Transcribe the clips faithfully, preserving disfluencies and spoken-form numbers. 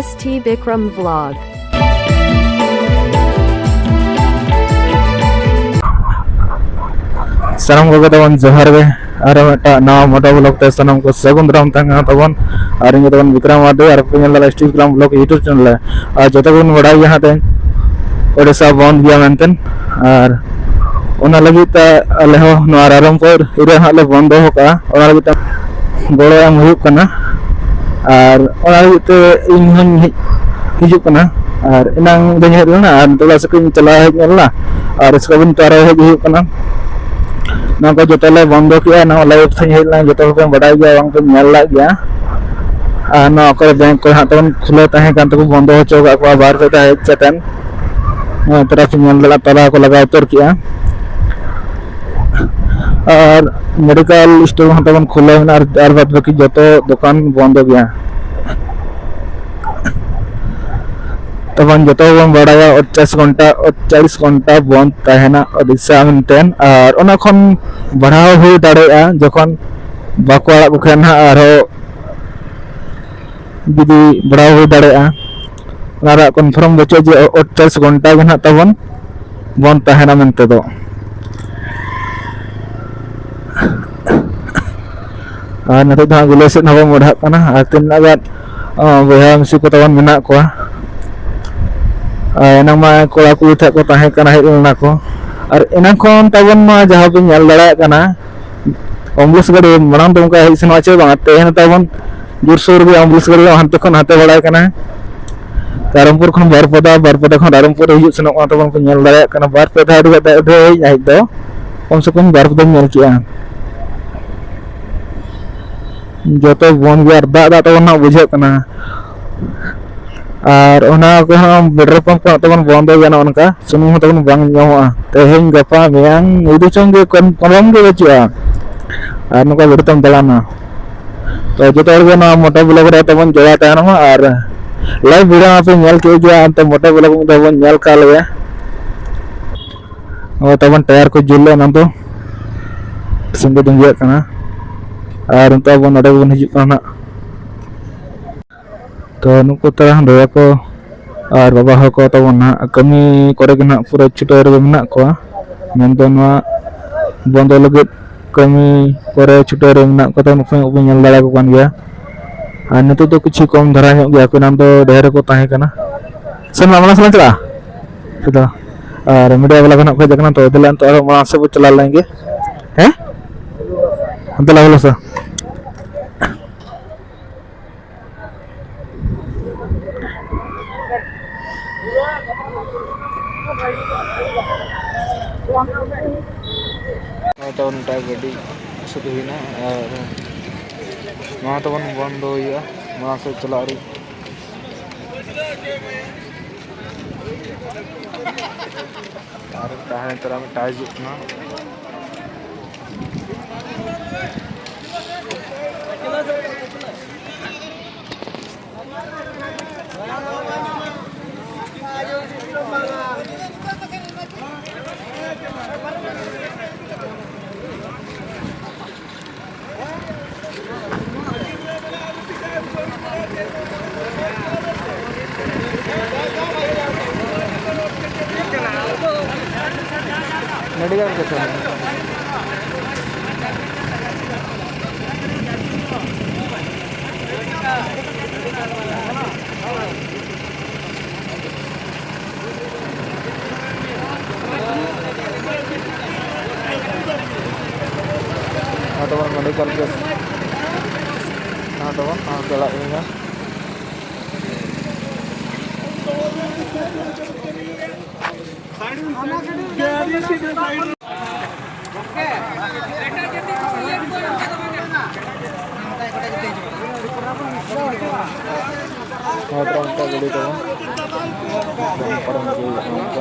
S T Bikram Vlog. ᱥᱟᱱᱟᱢ ᱠᱚᱜᱮ ᱛᱟᱵᱚᱱ ᱡᱚᱦᱟᱨ ᱜᱮ᱾ ᱟᱨᱚ ᱢᱤᱫᱴᱟᱝ ᱱᱟᱣᱟ ᱢᱚᱴᱟ ᱵᱞᱚᱜ ᱛᱮ ᱥᱟᱱᱟᱢ ᱠᱚ ᱥᱟᱹᱜᱩᱱ ᱫᱟᱨᱟᱢ ᱛᱟᱦᱮᱱ ᱠᱟᱱᱟ ᱛᱟᱵᱚᱱ᱾ ᱟᱨ ᱤᱧ ᱫᱚ ᱛᱟᱵᱚᱱ ᱵᱤᱠᱨᱚᱢ ᱢᱟᱨᱰᱤ, ᱟᱨ ᱯᱮ ᱧᱮᱞ ᱫᱟᱲᱮᱭᱟᱜᱼᱟ steel Bikram blog YouTube channel ᱨᱮ᱾ ᱟᱨ ᱡᱚᱛᱚ ᱜᱮᱵᱚᱱ ᱵᱟᱲᱟᱭ ᱜᱮᱭᱟ ᱦᱟᱸᱜ ᱛᱮᱦᱮᱧ ᱳᱰᱤᱥᱟ ᱵᱚᱱᱫ ᱜᱮᱭᱟ ᱢᱮᱱᱛᱮ᱾ ᱟᱨ ᱚᱱᱟ ᱞᱟᱹᱜᱤᱫ ᱛᱮ ᱟᱞᱮ ᱦᱚᱸ ᱱᱚᱣᱟ ᱨᱟᱭᱨᱚᱝᱯᱩᱨ ᱮᱨᱤᱭᱟ ᱦᱟᱸᱜ ᱞᱮ ᱵᱚᱱᱫᱚ ᱟᱠᱟᱫᱼᱟ᱾ ᱚᱱᱟ ᱞᱟᱹᱜᱤᱫ ᱛᱮ ᱜᱚᱲᱚ ᱮᱢ ᱦᱩᱭᱩᱜ ᱠᱟᱱᱟ᱾ ᱟᱨ ᱚᱱᱟ ᱞᱟᱹᱜᱤᱫ ᱛᱮ ᱤᱧ ᱦᱚᱸᱧ ᱦᱮᱡ ᱦᱤᱡᱩᱜ ᱠᱟᱱᱟ᱾ ᱟᱨ ᱮᱱᱟᱝ ᱫᱚᱧ ᱦᱮᱡ ᱞᱮᱱᱟ, ᱟᱨ ᱱᱤᱛᱚᱜ ᱫᱚ ᱥᱮᱫ ᱤᱧ ᱪᱟᱞᱟᱣ ᱦᱮᱡ ᱧᱮᱞ ᱮᱱᱟ᱾ ᱟᱨ ᱤᱥᱠᱮ ᱵᱟᱫ ᱱᱤᱛᱚᱜ ᱟᱨᱦᱚᱸ ᱦᱮᱡ ᱦᱩᱭᱩᱜ ᱠᱟᱱᱟ᱾ ᱱᱚᱣᱟ ᱠᱚ ᱡᱚᱛᱚ ᱞᱮ ᱵᱚᱱᱫᱚ ᱠᱮᱜᱼᱟ᱾ ᱱᱚᱣᱟ ᱞᱟᱭᱤᱵᱷ ᱛᱮᱧ ᱦᱮᱡ ᱞᱮᱱᱟ, ᱡᱚᱛᱚ ᱦᱚᱲ ᱯᱮ ᱵᱟᱰᱟᱭ ᱜᱮᱭᱟ, ᱵᱟᱝ ᱯᱮ ᱧᱮᱞ ᱞᱮᱫ ᱜᱮᱭᱟ᱾ ᱟᱨ ᱱᱚᱣᱟ ᱠᱚᱨᱮ ᱵᱮᱝᱠ ᱠᱚᱨᱮ ᱦᱟᱸᱜ ᱛᱟᱵᱚᱱ ᱠᱷᱩᱞᱟᱹᱣ ᱛᱟᱦᱮᱸ ᱠᱟᱱ ᱛᱟᱠᱚ, ᱵᱚᱱᱫᱚ ᱦᱚᱪᱚ ᱠᱟᱜ ᱠᱚᱣᱟ ᱵᱟᱨ ᱯᱮ ᱫᱷᱟᱣ ᱦᱮᱡ ᱠᱟᱛᱮᱱ᱾ ᱱᱚᱣᱟ ᱛᱟᱨᱟ ᱯᱮ ᱧᱮᱞ ᱫᱟᱲᱮᱭᱟᱜᱼᱟ, ᱛᱟᱞᱟ ᱠᱚ ᱞᱟᱜᱟᱣ ᱩᱛᱟᱹᱨ ᱠᱮᱜᱼᱟ᱾ ᱟᱨ ᱢᱮᱰᱤᱠᱮᱞ ᱥᱴᱳᱨ ᱦᱚᱸ ᱛᱟᱵᱚᱱ ᱠᱷᱩᱞᱟᱹᱣ ᱢᱮᱱᱟᱜᱼᱟ, ᱟᱨ, ᱟᱨ ᱵᱟᱫ ᱵᱟᱹᱠᱤ ᱡᱚᱛᱚ ᱫᱚᱠᱟᱱ ᱵᱚᱱᱫᱚ ᱜᱮᱭᱟ᱾ ᱛᱟᱵᱚᱱ ᱡᱚᱛᱚ ᱵᱚᱱ ᱵᱟᱲᱟᱭᱟ ᱟᱴᱪᱟᱥ ᱜᱷᱚᱱᱴᱟ, ᱟᱴᱪᱟᱞᱤᱥ ᱜᱷᱚᱱᱴᱟ ᱵᱚᱱᱫ ᱛᱟᱦᱮᱱᱟ ᱳᱰᱤᱥᱟ ᱢᱮᱱᱛᱮ᱾ ᱟᱨ ᱚᱱᱟ ᱠᱷᱚᱱ ᱵᱟᱲᱦᱟᱣ ᱦᱩᱭ ᱫᱟᱲᱮᱭᱟᱜᱼᱟ ᱡᱚᱠᱷᱚᱱ ᱵᱟᱠᱚ ᱟᱲᱟᱜ ᱠᱚ ᱠᱷᱟᱱ ᱦᱟᱸᱜ ᱟᱨᱦᱚᱸ ᱡᱩᱫᱤ ᱵᱟᱲᱦᱟᱣ ᱦᱩᱭ ᱫᱟᱲᱮᱭᱟᱜᱼᱟ᱾ ᱚᱱᱟ ᱨᱮᱭᱟᱜ ᱠᱚᱱᱯᱷᱟᱨᱢ ᱵᱟᱹᱪᱩᱜᱼᱟ ᱡᱮ ᱟᱴᱪᱟᱞᱤᱥ ᱜᱷᱚᱱᱴᱟ ᱜᱮ ᱱᱟᱦᱟᱜ ᱛᱟᱵᱚᱱ ᱵᱚᱱ ᱛᱟᱦᱮᱱᱟ ᱢᱮᱱᱛᱮ ᱫᱚ᱾ ᱟᱨ ᱱᱤᱛᱚᱜ ᱫᱚ ᱦᱟᱸᱜ ᱜᱩᱞᱟᱹ ᱥᱮᱫ ᱦᱚᱸ ᱵᱚᱱ ᱢᱚᱰᱷᱟᱜ ᱠᱟᱱᱟ᱾ ᱟᱨ ᱛᱤᱱᱟᱹᱜ ᱜᱟᱱ, ᱚ, ᱵᱚᱭᱦᱟ ᱢᱤᱥᱤ ᱠᱚ ᱛᱟᱵᱚᱱ ᱢᱮᱱᱟᱜ ᱠᱚᱣᱟ᱾ ᱟᱨ ᱮᱱᱟᱝ ᱢᱟ ᱠᱚᱲᱟ ᱠᱩᱲᱤ ᱴᱷᱮᱱ ᱠᱚ ᱛᱟᱦᱮᱸ ᱠᱟᱱᱟ, ᱦᱮᱡ ᱞᱮᱱᱟ ᱠᱚ᱾ ᱟᱨ ᱮᱱᱟᱝ ᱠᱷᱚᱱ ᱛᱟᱵᱚᱱ ᱢᱟ ᱡᱟᱦᱟᱸ ᱵᱚᱱ ᱧᱮᱞ ᱫᱟᱲᱮᱭᱟᱜ ᱠᱟᱱᱟ, ᱮᱢᱵᱩᱞᱮᱱᱥ ᱜᱟᱹᱰᱤ ᱢᱟᱲᱟᱝ ᱫᱚ ᱚᱱᱠᱟ ᱦᱮᱡ ᱥᱮᱱᱚᱜᱼᱟ ᱪᱮ ᱵᱟᱝ, ᱛᱮᱦᱮᱧ ᱛᱟᱵᱚᱱ ᱡᱳᱨᱥᱳᱨ ᱜᱮ ᱮᱢᱵᱩᱞᱮᱱᱥ ᱜᱟᱹᱰᱤ ᱦᱟᱱᱛᱮ ᱠᱷᱚᱱ ᱦᱟᱱᱛᱮ ᱵᱟᱲᱟᱭ ᱠᱟᱱᱟ᱾ ᱨᱟᱭᱨᱚᱝᱯᱩᱨ ᱠᱷᱚᱱ ᱵᱟᱨᱯᱟᱫᱟ, ᱵᱟᱨᱯᱟᱫᱟ ᱠᱷᱚᱱ ᱨᱟᱭᱨᱚᱝᱯᱩᱨ ᱦᱤᱡᱩᱜ ᱥᱮᱱᱚᱜ ᱠᱟᱱᱟ ᱛᱟᱵᱚᱱ ᱯᱮ ᱧᱮᱞ ᱫᱟᱲᱮᱭᱟᱜ ᱠᱟᱱᱟ᱾ ᱵᱟᱨ ᱯᱮ ᱫᱷᱟᱣ ᱟᱹᱰᱤ ᱫᱟᱜ ᱦᱮᱡ ᱦᱮᱡ ᱫᱚ ᱠᱚᱢ ᱥᱮ ᱠᱚᱢ ᱵᱟᱨ ᱯᱮ ᱫᱷᱟᱣ ᱧᱮᱞ ᱠᱮᱜᱼᱟ᱾ ᱡᱚᱛᱚ ᱵᱚᱱᱫ ᱜᱮᱭᱟ ᱟᱨ ᱫᱟᱜ ᱫᱟᱜ ᱛᱟᱵᱚᱱ ᱱᱟᱜ ᱵᱩᱡᱷᱟᱹᱜ ᱠᱟᱱᱟ᱾ ᱟᱨ ᱚᱱᱟ ᱠᱚᱦᱚᱸ ᱯᱮᱴᱨᱳᱞ ᱯᱟᱢᱯ ᱠᱚ ᱛᱟᱵᱚᱱ ᱵᱚᱱᱫᱚ ᱜᱮᱭᱟ, ᱱᱚᱜᱼᱚ ᱱᱚᱝᱠᱟ ᱥᱩᱱᱩᱢ ᱦᱚᱸ ᱛᱟᱵᱚᱱ ᱵᱟᱝ ᱧᱟᱢᱚᱜᱼᱟ᱾ ᱛᱮᱦᱮᱧ, ᱜᱟᱯᱟ, ᱢᱮᱭᱟᱝ, ᱤᱫᱤ ᱪᱚᱝ ᱜᱮ ᱠᱚᱱ-, ᱠᱚᱱᱯᱷᱟᱨᱢ ᱜᱮ ᱵᱟᱹᱪᱩᱜᱼᱟ᱾ ᱟᱨ ᱱᱚᱝᱠᱟ ᱜᱟᱹᱰᱤ ᱛᱮᱢ ᱫᱟᱬᱟᱱᱟ᱾ ᱛᱚ ᱡᱚᱛᱚ ᱦᱚᱲ ᱜᱮ ᱱᱚᱣᱟ ᱢᱚᱴᱟ ᱵᱞᱚᱜ ᱨᱮ ᱛᱟᱵᱚᱱ ᱡᱚᱲᱟᱣ ᱛᱟᱦᱮᱱ ᱢᱟ᱾ ᱟᱨ ᱞᱟᱭᱤᱵᱷ ᱵᱷᱤᱰᱤᱭᱳ ᱢᱟᱯᱮ ᱧᱮᱞ ᱠᱮᱫ ᱜᱮᱭᱟ, ᱮᱱᱛᱮ ᱢᱚᱴᱟ ᱵᱞᱚᱜ ᱢᱤᱫ ᱫᱷᱟᱣ ᱵᱚᱱ ᱧᱮᱞ ᱠᱟᱜ ᱞᱮᱜᱮ᱾ ᱱᱚᱜᱼᱚᱭ ᱛᱟᱵᱚᱱ ᱴᱟᱭᱟᱨ ᱠᱚ ᱡᱩᱞ ᱞᱮᱫ, ᱚᱱᱟ ᱫᱚ ᱥᱤᱸᱜᱮ ᱫᱩᱸᱜᱤᱭᱟᱜ ᱠᱟᱱᱟ᱾ ᱟᱨ ᱱᱤᱛᱚᱜ ᱟᱵᱚ ᱱᱚᱰᱮ ᱜᱮᱵᱚᱱ ᱦᱤᱡᱩᱜ ᱠᱟᱱᱟ ᱱᱟᱜ᱾ ᱛᱚ ᱱᱩᱠᱩ ᱛᱟᱨᱟ ᱫᱟᱫᱟ ᱠᱚ ᱟᱨ ᱵᱟᱵᱟ ᱦᱚᱲ ᱠᱚ ᱛᱟᱵᱚᱱ ᱱᱟᱦᱟᱜ ᱠᱟᱹᱢᱤ ᱠᱚᱨᱮ ᱜᱮ ᱱᱟᱦᱟᱜ ᱯᱩᱨᱟᱹ ᱪᱷᱩᱴᱟᱹᱣ ᱨᱮᱜᱮ ᱢᱮᱱᱟᱜ ᱠᱚᱣᱟ᱾ ᱢᱮᱱᱫᱚ ᱱᱚᱣᱟ ᱵᱚᱱᱫᱚ ᱞᱟᱹᱜᱤᱫ ᱠᱟᱹᱢᱤ ᱠᱚᱨᱮ ᱪᱷᱩᱴᱟᱹᱣ ᱨᱮ ᱢᱮᱱᱟᱜ ᱠᱚᱣᱟ᱾ ᱛᱚ ᱱᱩᱠᱩ ᱵᱚᱱ ᱧᱮᱞ ᱫᱟᱲᱮᱭᱟᱠᱚ ᱠᱟᱱ ᱜᱮᱭᱟ᱾ ᱟᱨ ᱱᱤᱛᱚᱜ ᱫᱚ ᱠᱤᱪᱷᱩ ᱠᱚᱢ ᱫᱷᱟᱨᱟ ᱧᱚᱜ ᱜᱮᱭᱟ ᱠᱚ, ᱮᱱᱟᱱ ᱫᱚ ᱰᱷᱮᱨ ᱠᱚ ᱛᱟᱦᱮᱸ ᱠᱟᱱᱟ᱾ ᱥᱮᱱ ᱢᱟ ᱢᱟᱲᱟᱝ ᱥᱮᱫ ᱞᱟᱝ ᱪᱟᱞᱟᱜᱼᱟ᱾ ᱪᱮᱫ ᱫᱚ? ᱟᱨ ᱢᱤᱰᱤᱭᱟ ᱵᱟᱞᱟ ᱠᱚ ᱱᱟᱦᱟᱜ ᱠᱚ ᱦᱮᱡ ᱟᱠᱟᱱᱟ, ᱛᱚ ᱫᱮᱞᱟ ᱱᱤᱛᱚᱜ ᱟᱨᱦᱚᱸ ᱢᱟᱲᱟᱝ ᱥᱮᱫ ᱵᱚᱱ ᱪᱟᱞᱟᱣ ᱞᱮᱱ ᱜᱮ᱾ ᱦᱮᱸ? ᱚᱱᱛᱮ ᱞᱟᱝ ᱵᱚᱞᱚ ᱥᱮ? ᱱᱚᱜᱼᱚᱭ ᱛᱟᱵᱚᱱ ᱢᱤᱫᱴᱟᱝ ᱜᱟᱹᱰᱤ ᱥᱩᱫᱷᱩ ᱦᱩᱭᱱᱟ, ᱟᱨ ᱱᱚᱣᱟ ᱛᱟᱵᱚᱱ ᱵᱚᱱᱫᱚ ᱦᱩᱭᱩᱜᱼᱟ, ᱢᱟᱲᱟᱝ ᱥᱮᱫ ᱪᱟᱞᱟᱜ ᱨᱮ᱾ ᱟᱨ ᱛᱟᱦᱮᱸ ᱛᱚᱨᱟ ᱢᱤᱫᱴᱟᱝ ᱦᱤᱡᱩᱜ ᱠᱟᱱᱟ᱾ ᱢᱮᱰᱤᱠᱮᱞ ᱠᱮᱥ ᱨᱮ᱾ ᱱᱚᱣᱟ ᱛᱟᱵᱚᱱ ᱢᱮᱰᱤᱠᱮᱞ ᱠᱮᱥ, ᱱᱚᱣᱟ ᱛᱟᱵᱚᱱ, ᱱᱚᱣᱟ ᱪᱟᱞᱟᱜ ᱠᱟᱱᱟ᱾ ᱱᱚᱣᱟ ᱛᱟᱵᱚᱱ ᱜᱟᱹᱰᱤ ᱛᱟᱵᱚᱱ᱾ ᱯᱟᱨᱚᱢ ᱦᱚᱪᱚᱭᱮᱫ ᱠᱟᱱᱟ ᱠᱚ᱾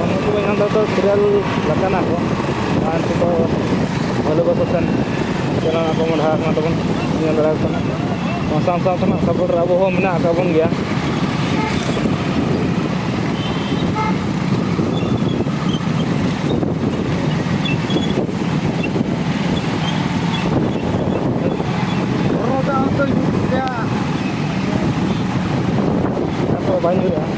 ᱱᱩᱠᱩ ᱫᱚ ᱮᱱᱟᱝ ᱫᱚ ᱥᱤᱨᱤᱭᱟᱞ ᱞᱮᱠᱟᱱᱟ ᱠᱚ, ᱟᱨ ᱱᱤᱛᱚᱜ ᱫᱚ ᱵᱷᱟᱹᱞᱩᱠ ᱟᱹᱛᱩ ᱥᱮᱱ ᱪᱟᱞᱟᱣ ᱠᱚ ᱢᱚᱦᱰᱟ ᱟᱠᱟᱱᱟ ᱛᱟᱵᱚᱱ, ᱧᱮᱞ ᱫᱟᱲᱮᱭᱟᱠᱚ ᱠᱟᱱᱟ᱾ ᱥᱟᱶ ᱥᱟᱶ ᱛᱮ ᱱᱟᱜ ᱥᱟᱯᱳᱨᱴ ᱨᱮ ᱟᱵᱚ ᱦᱚᱸ ᱢᱮᱱᱟᱜ ᱟᱠᱟᱫ ᱵᱚᱱ ᱜᱮᱭᱟ᱾ ᱵᱟᱭ ᱧᱩᱨᱩᱜᱼᱟ᱾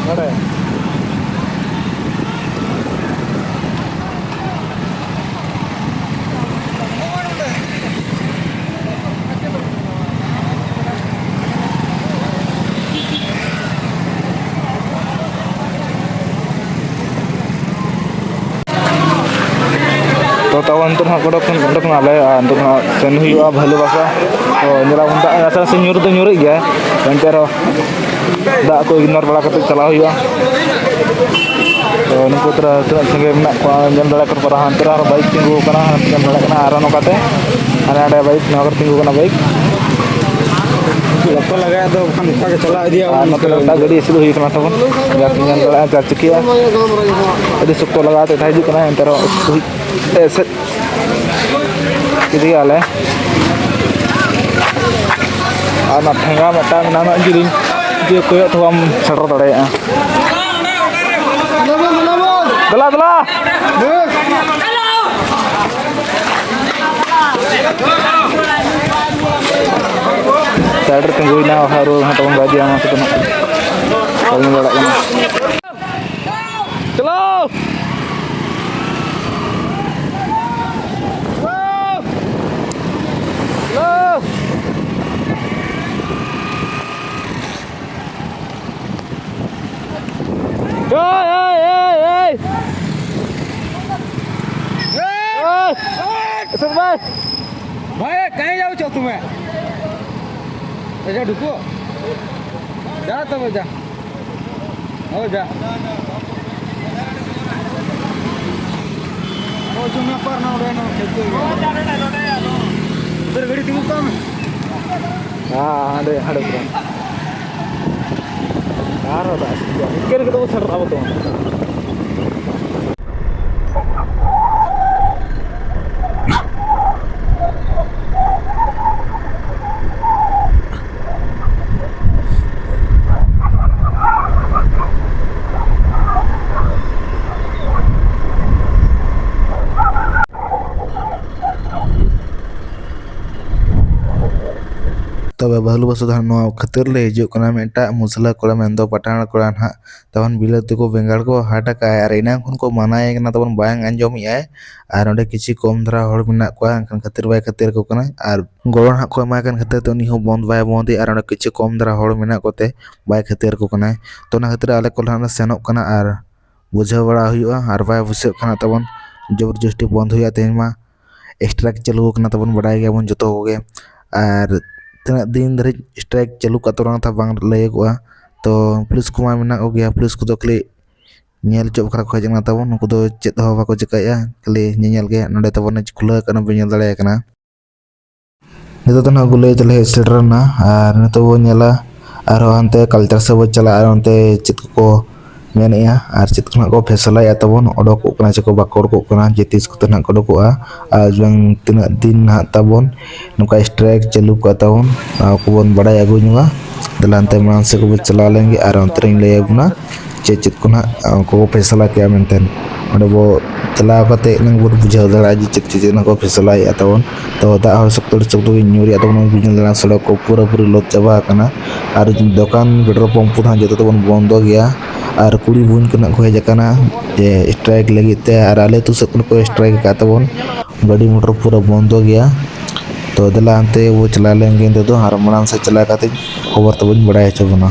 ᱱᱚᱰᱮ᱾ ᱛᱚ, ᱛᱟᱵᱚᱱ ᱱᱤᱛᱚᱜ ᱦᱟᱸᱜ ᱚᱰᱚᱠ, ᱚᱰᱚᱠ ᱱᱟᱞᱮ, ᱟᱨ ᱱᱤᱛᱚᱜ ᱦᱟᱸᱜ ᱥᱮᱱ ᱦᱩᱭᱩᱜᱼᱟ ᱵᱷᱟᱞᱩ ᱵᱟᱥᱟ᱾ ᱛᱚ, ᱧᱮᱞᱟᱵᱚᱱ ᱫᱟᱜ ᱱᱟᱥᱮ ᱱᱟᱥᱮ ᱧᱩᱨ ᱫᱚ ᱧᱩᱨᱮᱜ ᱜᱮᱭᱟ, ᱮᱱᱛᱮ ᱨᱮᱦᱚᱸ ᱫᱟᱜ ᱠᱚ ᱤᱜᱱᱳᱨ ᱵᱟᱲᱟ ᱠᱟᱛᱮ ᱪᱟᱞᱟᱣ ᱦᱩᱭᱩᱜᱼᱟ᱾ ᱛᱚ, ᱱᱩᱠᱩ ᱛᱟᱨᱟ ᱛᱤᱱᱟᱹᱜ ᱥᱟᱸᱜᱮ ᱢᱮᱱᱟᱜ ᱠᱚᱣᱟ ᱧᱮᱞ ᱫᱟᱲᱮᱭᱟᱜ ᱠᱟᱱᱟ ᱯᱮ, ᱦᱟᱱᱛᱮ ᱨᱮ ᱟᱨᱦᱚᱸ ᱵᱟᱭᱤᱠ ᱛᱤᱸᱜᱩ ᱟᱠᱟᱱᱟ, ᱧᱮᱞ ᱫᱟᱲᱮᱭᱟᱜ ᱠᱟᱱᱟ, ᱟᱨ ᱱᱚᱝᱠᱟᱛᱮ ᱦᱟᱱᱮ ᱦᱟᱸᱰᱮ ᱵᱟᱭᱤᱠ, ᱱᱚᱣᱟ ᱠᱚᱨᱮ ᱛᱤᱸᱜᱩ ᱟᱠᱟᱱᱟ ᱵᱟᱭᱤᱠ᱾ ᱞᱚᱠᱚ ᱞᱟᱜᱟᱭᱟ ᱫᱚ, ᱵᱟᱠᱷᱟᱱ ᱚᱱᱠᱟ ᱜᱮ ᱪᱟᱞᱟᱣ ᱤᱫᱤᱭᱟ ᱟᱨ ᱵᱚᱱ ᱱᱚᱛᱮ ᱨᱮ ᱢᱤᱫᱴᱟᱝ ᱜᱟᱹᱰᱤ ᱮᱥᱮᱫ ᱦᱩᱭ ᱟᱠᱟᱱᱟ ᱛᱟᱵᱚᱱ, ᱡᱟᱦᱟᱸ ᱧᱮᱞ ᱫᱟᱲᱮᱭᱟᱜᱼᱟ ᱪᱟᱨ ᱪᱟᱠᱤᱭᱟ᱾ ᱟᱹᱰᱤ ᱥᱚᱠᱛᱚ ᱞᱟᱜᱟᱣ ᱛᱮ ᱦᱤᱡᱩᱜ ᱠᱟᱱᱟ, ᱮᱱᱛᱮ ᱨᱮᱦᱚᱸ ᱮᱥᱮᱫ ᱠᱮᱫᱮᱭᱟᱞᱮ᱾ ᱟᱨ ᱚᱱᱟ ᱴᱷᱮᱸᱜᱟ ᱢᱤᱫᱴᱟᱝ ᱢᱮᱱᱟᱜᱼᱟ, ᱩᱱᱟᱹᱜ ᱡᱤᱞᱤᱧ ᱡᱮ ᱚᱠᱚᱭᱟᱜ ᱛᱮᱦᱚᱸ ᱵᱟᱢ ᱥᱮᱴᱮᱨ ᱫᱟᱲᱮᱭᱟᱜᱼᱟ᱾ ᱫᱮᱞᱟ, ᱫᱮᱞᱟ᱾ ᱥᱟᱭᱤᱰ ᱨᱮ ᱛᱤᱸᱜᱩᱭᱮᱱᱟ, ᱵᱟᱠᱷᱟᱡ ᱨᱩᱣᱟᱹᱲ ᱦᱟᱸᱜ ᱛᱟᱵᱚᱱ ᱵᱟᱭ ᱤᱫᱤᱭᱟ, ᱚᱱᱟ ᱠᱚᱫᱚ ᱱᱟᱜ ᱵᱟᱵᱚᱱ ᱫᱟᱲᱮᱭᱟᱜ ᱠᱟᱱᱟ᱾ ᱪᱟᱞᱟᱣ! ᱪᱟᱞᱟᱣ! ᱪᱟᱞᱟᱣ! सुन भाई। भाई, कहीं जाओ छो तुम्हें? अच्छा, ढुको। जा तब जा। हो जा। वो जो मैं पर ना उड़े ना खेलते हुए। उधर गड़ी तुम कम। हाँ, हाँ, दे, हाँ, दे, पूरा। कार होता है। इनके लिए तो वो सर था वो तो। ᱛᱚᱵᱮ ᱵᱟᱹᱦᱞᱩ ᱵᱟᱹᱥᱩ ᱫᱚ ᱱᱚᱣᱟ ᱠᱷᱟᱹᱛᱤᱨ ᱞᱮ ᱦᱤᱡᱩᱜ ᱠᱟᱱᱟ, ᱢᱤᱫᱴᱟᱜ ᱢᱩᱥᱞᱟᱹ ᱠᱚᱲᱟ ᱢᱮᱱᱫᱚ ᱯᱟᱴᱷᱟᱬ ᱠᱚᱲᱟ ᱱᱟᱦᱟᱜ ᱛᱟᱵᱚᱱ ᱵᱤᱞᱟᱹᱛᱤ ᱠᱚ ᱵᱮᱸᱜᱟᱲ ᱠᱚ ᱦᱟᱴ ᱟᱠᱟᱫᱼᱟᱭ ᱟᱨ ᱮᱱᱟᱝ ᱠᱷᱚᱱ ᱠᱚ ᱢᱟᱱᱟᱭᱮ ᱠᱟᱱᱟ ᱛᱟᱵᱚᱱ, ᱵᱟᱝ ᱟᱸᱡᱚᱢᱮᱫᱼᱟᱭ᱾ ᱟᱨ ᱚᱸᱰᱮ ᱠᱤᱪᱷᱩ ᱠᱚᱢ ᱫᱷᱟᱨᱟ ᱦᱚᱲ ᱢᱮᱱᱟᱜ ᱠᱚᱣᱟ, ᱮᱱᱠᱷᱟᱱ ᱠᱷᱟᱹᱛᱤᱨ ᱵᱟᱭ ᱠᱷᱟᱹᱛᱤᱨ ᱟᱠᱚ ᱠᱟᱱᱟᱭ ᱟᱨ ᱜᱚᱲᱚ ᱱᱟᱦᱟᱜ ᱠᱚ ᱮᱢᱟᱭ ᱠᱟᱱ ᱠᱷᱟᱹᱛᱤᱨ ᱛᱮ ᱩᱱᱤ ᱦᱚᱸ ᱵᱚᱱᱫ ᱵᱟᱭ ᱵᱚᱱᱫᱮᱫᱼᱟ᱾ ᱟᱨ ᱚᱸᱰᱮ ᱠᱤᱪᱷᱩ ᱠᱚᱢ ᱫᱷᱟᱨᱟ ᱦᱚᱲ ᱢᱮᱱᱟᱜ ᱠᱚᱛᱮ ᱵᱟᱭ ᱠᱷᱟᱹᱛᱤᱨ ᱟᱠᱚ ᱠᱟᱱᱟᱭ᱾ ᱛᱚ ᱚᱱᱟ ᱠᱷᱟᱹᱛᱤᱨ ᱟᱞᱮ ᱠᱚ ᱱᱟᱦᱟᱜ ᱞᱮ ᱥᱮᱱᱚᱜ ᱠᱟᱱᱟ ᱟᱨ ᱵᱩᱡᱷᱟᱹᱣ ᱵᱟᱲᱟ ᱦᱩᱭᱩᱜᱼᱟ, ᱟᱨ ᱵᱟᱭ ᱵᱩᱡᱷᱟᱹᱜ ᱠᱷᱟᱱ ᱛᱟᱵᱚᱱ ᱡᱚᱵᱚᱨ ᱡᱚᱥᱴᱤ ᱵᱚᱱᱫ ᱦᱩᱭᱩᱜᱼᱟ᱾ ᱛᱮᱦᱮᱧ ᱢᱟ ᱥᱴᱨᱟᱭᱤᱠ ᱪᱟᱹᱞᱩ ᱟᱠᱟᱱᱟ ᱛᱟᱵᱚᱱ, ᱵᱟᱰᱟᱭ ᱜᱮᱭᱟᱵᱚᱱ ᱡᱚᱛᱚ ᱠᱚᱜᱮ᱾ ᱟᱨ ᱛᱤᱱᱟᱹᱜ ᱫᱤᱱ ᱫᱷᱟᱹᱨᱤᱡ ᱥᱴᱨᱟᱭᱤᱠ ᱪᱟᱹᱞᱩ ᱠᱟᱜ ᱛᱟᱵᱚᱱᱟ ᱠᱟᱛᱷᱟ ᱵᱟᱝ ᱞᱟᱹᱭᱟᱹᱜᱚᱜᱼᱟ᱾ ᱛᱚ ᱯᱩᱞᱤᱥ ᱠᱚᱢᱟ ᱢᱮᱱᱟᱜ ᱠᱚᱜᱮᱭᱟ, ᱯᱩᱞᱤᱥ ᱠᱚᱫᱚ ᱠᱷᱟᱹᱞᱤ ᱧᱮᱞ ᱦᱚᱪᱚ ᱵᱟᱠᱷᱨᱟ ᱠᱚ ᱦᱮᱡ ᱟᱠᱟᱱᱟ ᱛᱟᱵᱚᱱ, ᱩᱱᱠᱩ ᱫᱚ ᱪᱮᱫ ᱦᱚᱸ ᱵᱟᱠᱚ ᱪᱤᱠᱟᱹᱭᱮᱫᱼᱟ, ᱠᱷᱟᱹᱞᱤ ᱧᱮᱧᱮᱞ ᱜᱮ᱾ ᱱᱚᱸᱰᱮ ᱛᱟᱵᱚᱱ ᱠᱷᱩᱞᱟᱹᱣ ᱟᱠᱟᱱᱟ, ᱵᱚᱱ ᱧᱮᱞ ᱫᱟᱲᱮᱭᱟᱜ ᱠᱟᱱᱟ᱾ ᱱᱤᱛᱚᱜ ᱫᱚ ᱱᱟᱦᱟᱜ ᱜᱩᱞᱟᱹᱭ ᱛᱟᱞᱮ ᱦᱮᱡ ᱥᱮᱴᱮᱨ ᱮᱱᱟ, ᱟᱨ ᱱᱤᱛᱚᱜ ᱵᱚᱱ ᱧᱮᱞᱟ ᱟᱨᱦᱚᱸ ᱦᱟᱱᱛᱮ ᱠᱟᱞᱪᱟᱨ ᱥᱮᱫ ᱵᱚᱱ ᱪᱟᱞᱟᱜᱼᱟ, ᱟᱨ ᱚᱱᱛᱮ ᱪᱮᱫ ᱠᱚᱠᱚ ᱢᱮᱱᱮᱫᱼᱟ ᱟᱨ ᱪᱮᱫ ᱠᱚ ᱱᱟᱦᱟᱜ ᱠᱚ ᱯᱷᱮᱥᱟᱞᱟᱭᱮᱫᱼᱟ ᱛᱟᱵᱚᱱ, ᱚᱰᱚᱠᱚᱜ ᱠᱟᱱᱟ ᱪᱮ ᱠᱚ ᱵᱟᱠᱚ ᱚᱰᱚᱠᱚᱜ ᱠᱟᱱᱟ, ᱡᱮ ᱛᱤᱥ ᱠᱚᱛᱮ ᱱᱟᱦᱟᱜ ᱠᱚ ᱚᱰᱚᱠᱚᱜᱼᱟ ᱟᱨ ᱵᱟᱝ ᱛᱤᱱᱟᱹᱜ ᱫᱤᱱ ᱱᱟᱦᱟᱜ ᱛᱟᱵᱚᱱ ᱱᱚᱝᱠᱟ ᱥᱴᱨᱟᱭᱤᱠ ᱪᱟᱹᱞᱩ ᱠᱚᱜᱼᱟ ᱛᱟᱵᱚᱱ, ᱱᱚᱣᱟ ᱠᱚᱵᱚᱱ ᱵᱟᱲᱟᱭ ᱟᱹᱜᱩ ᱧᱚᱜᱟ᱾ ᱫᱮᱞᱟ ᱮᱱᱛᱮ ᱢᱟᱲᱟᱝ ᱥᱮᱫ ᱠᱚᱵᱚᱱ ᱪᱟᱞᱟᱣ ᱞᱮᱱ ᱜᱮ ᱟᱨ ᱚᱱᱛᱮ ᱨᱤᱧ ᱞᱟᱹᱭ ᱟᱵᱚᱱᱟ ᱪᱮᱫ ᱪᱮᱫ ᱠᱚ ᱱᱟᱦᱟᱜ ᱠᱚ ᱯᱷᱮᱥᱟᱞᱟ ᱠᱮᱜᱼᱟ ᱢᱮᱱᱛᱮ᱾ ᱚᱸᱰᱮ ᱵᱚ ᱪᱟᱞᱟᱣ ᱠᱟᱛᱮ ᱮᱱᱟᱝ ᱵᱚᱱ ᱵᱩᱡᱷᱟᱹᱣ ᱫᱟᱲᱮᱭᱟᱜᱼᱟ ᱡᱮ ᱪᱮᱫ ᱪᱮᱫ ᱱᱟᱦᱟᱜ ᱠᱚ ᱯᱷᱮᱥᱟᱞᱟᱭᱮᱫᱼᱟ ᱛᱟᱵᱚᱱ᱾ ᱛᱚ ᱫᱟᱜ ᱦᱚᱸ ᱥᱚᱠᱛᱚ ᱟᱹᱰᱤ ᱥᱚᱠᱛᱚ ᱜᱮ ᱧᱩᱨᱮᱜᱼᱟ ᱛᱟᱵᱚᱱ, ᱵᱩᱡᱷᱟᱹᱣ ᱫᱟᱲᱮᱭᱟᱜᱼᱟ ᱥᱚᱲᱚᱠ ᱠᱚ ᱯᱩᱨᱟᱹᱯᱩᱨᱤ ᱞᱚᱫ ᱪᱟᱵᱟ ᱟᱠᱟᱱᱟ᱾ ᱟᱨ ᱫᱚᱠᱟᱱ ᱯᱮᱴᱨᱳᱞ ᱯᱟᱢᱯ ᱠᱚ ᱱᱟᱦᱟᱜ ᱡᱚᱛᱚ ᱛᱟᱵᱚᱱ ᱵᱚᱱᱫᱚ ᱜᱮᱭᱟ᱾ ᱟᱨ ᱠᱩᱲᱤ ᱵᱚᱦᱤᱱ ᱠᱚ ᱱᱟᱦᱟᱜ ᱠᱚ ᱦᱮᱡ ᱟᱠᱟᱱᱟ ᱡᱮ ᱥᱴᱨᱟᱭᱤᱠ ᱞᱟᱹᱜᱤᱫ ᱛᱮ, ᱟᱨ ᱟᱞᱮ ᱟᱹᱛᱩ ᱥᱮᱫ ᱠᱷᱚᱱ ᱠᱚ ᱥᱴᱨᱟᱭᱤᱠ ᱟᱠᱟᱫ ᱛᱟᱵᱚᱱ᱾ ᱜᱟᱹᱰᱤ ᱢᱚᱴᱚᱨ ᱯᱩᱨᱟᱹ ᱵᱚᱱᱫᱚ ᱜᱮᱭᱟ᱾ ᱛᱚ ᱫᱮᱞᱟ ᱦᱟᱱᱛᱮ ᱵᱚ ᱪᱟᱞᱟᱣ ᱞᱮᱱ ᱜᱮ ᱱᱤᱛᱚᱜ ᱫᱚ, ᱟᱨ ᱢᱟᱲᱟᱝ ᱥᱮᱫ ᱪᱟᱞᱟᱣ ᱠᱟᱛᱮ ᱠᱷᱚᱵᱚᱨ ᱛᱟᱵᱚᱧ ᱵᱟᱲᱟᱭ ᱦᱚᱪᱚ ᱵᱚᱱᱟ᱾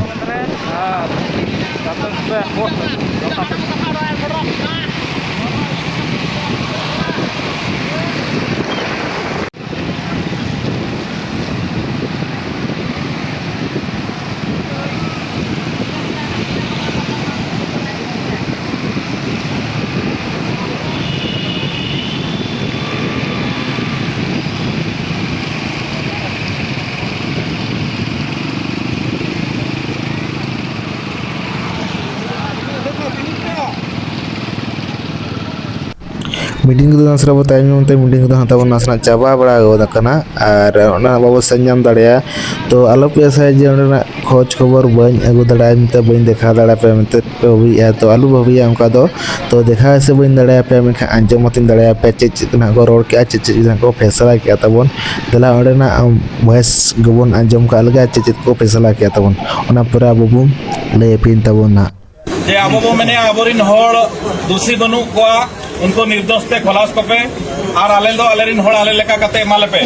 ᱢᱤᱴᱤᱝ ᱠᱚᱫᱚ ᱱᱟᱥᱮᱱᱟᱜ ᱵᱚ ᱛᱟᱭᱚᱢ ᱧᱚᱜ ᱛᱮ ᱢᱤᱴᱤᱝ ᱠᱚᱫᱚ ᱦᱟᱸᱜ ᱛᱟᱵᱚᱱ ᱱᱟᱥᱮᱱᱟᱜ ᱪᱟᱵᱟ ᱵᱟᱲᱟ ᱜᱚᱫ ᱟᱠᱟᱱᱟ, ᱟᱨ ᱚᱱᱟ ᱵᱟᱵᱚ ᱥᱮᱱ ᱧᱟᱢ ᱫᱟᱲᱮᱭᱟᱜᱼᱟ᱾ ᱛᱚ ᱟᱞᱚ ᱯᱮ ᱟᱥᱟᱭᱟ ᱡᱮ ᱚᱸᱰᱮᱱᱟᱜ ᱠᱷᱳᱡᱽ ᱠᱷᱚᱵᱚᱨ ᱵᱟᱹᱧ ᱟᱹᱜᱩ ᱫᱟᱲᱮᱭᱟᱜᱼᱟ ᱢᱮᱱᱛᱮ, ᱵᱟᱹᱧ ᱫᱮᱠᱷᱟᱣ ᱫᱟᱲᱮᱭᱟᱯᱮᱭᱟ ᱢᱮᱱᱛᱮ ᱯᱮ ᱵᱷᱟᱹᱵᱤᱭᱮᱫᱼᱟ᱾ ᱛᱚ ᱟᱞᱚ ᱵᱷᱟᱹᱵᱤᱭᱟ ᱚᱱᱠᱟ ᱫᱚ᱾ ᱛᱚ ᱫᱮᱠᱷᱟᱣ ᱥᱮ ᱵᱟᱹᱧ ᱫᱟᱲᱮᱭᱟᱯᱮᱭᱟ, ᱢᱮᱱᱠᱷᱟᱱ ᱟᱸᱡᱚᱢ ᱢᱟᱛᱚᱧ ᱫᱟᱲᱮᱭᱟᱯᱮᱭᱟ ᱪᱮᱫ ᱪᱮᱫ ᱱᱟᱦᱟᱜ ᱠᱚ ᱨᱚᱲ ᱠᱮᱜᱼᱟ, ᱪᱮᱫ ᱪᱮᱫ ᱱᱟᱦᱟᱜ ᱠᱚ ᱯᱷᱮᱥᱞᱟ ᱠᱮᱜᱼᱟ ᱛᱟᱵᱚᱱ᱾ ᱫᱮᱞᱟ ᱚᱸᱰᱮᱱᱟᱜ ᱵᱷᱚᱭᱮᱥ ᱜᱮᱵᱚᱱ ᱟᱸᱡᱚᱢ ᱠᱟᱜ ᱞᱮᱜᱮ, ᱪᱮᱫ ᱪᱮᱫ ᱠᱚ ᱯᱷᱮᱥᱞᱟ ᱠᱮᱜᱼᱟ ᱛᱟᱵᱚᱱ, ᱚᱱᱟ ᱯᱚᱨᱮ ᱟᱵᱚ ᱵᱚᱱ ᱞᱟᱹᱭ ᱟᱯᱮᱭᱟ ᱛᱟᱵᱚᱱ ᱱᱟᱦᱟᱜ᱾ ᱡᱮ ᱟᱵᱚ ᱵᱚ ᱢᱮᱱᱮᱜᱼᱟ ᱟᱵᱚᱨᱤᱱ ᱦᱚᱲ ᱫᱩᱥᱤ ᱵᱟᱹᱱᱩᱜ ᱠᱚᱣᱟ, ᱩᱱᱠᱩ ᱱᱤᱨᱫᱳᱥ ᱛᱮ ᱠᱷᱚᱞᱟᱥ ᱠᱚᱯᱮ, ᱟᱨ ᱟᱞᱮ ᱫᱚ ᱟᱞᱮᱨᱤᱱ ᱦᱚᱲ ᱟᱞᱮ ᱞᱮᱠᱟ ᱠᱟᱛᱮ ᱮᱢᱟ ᱞᱮᱯᱮ᱾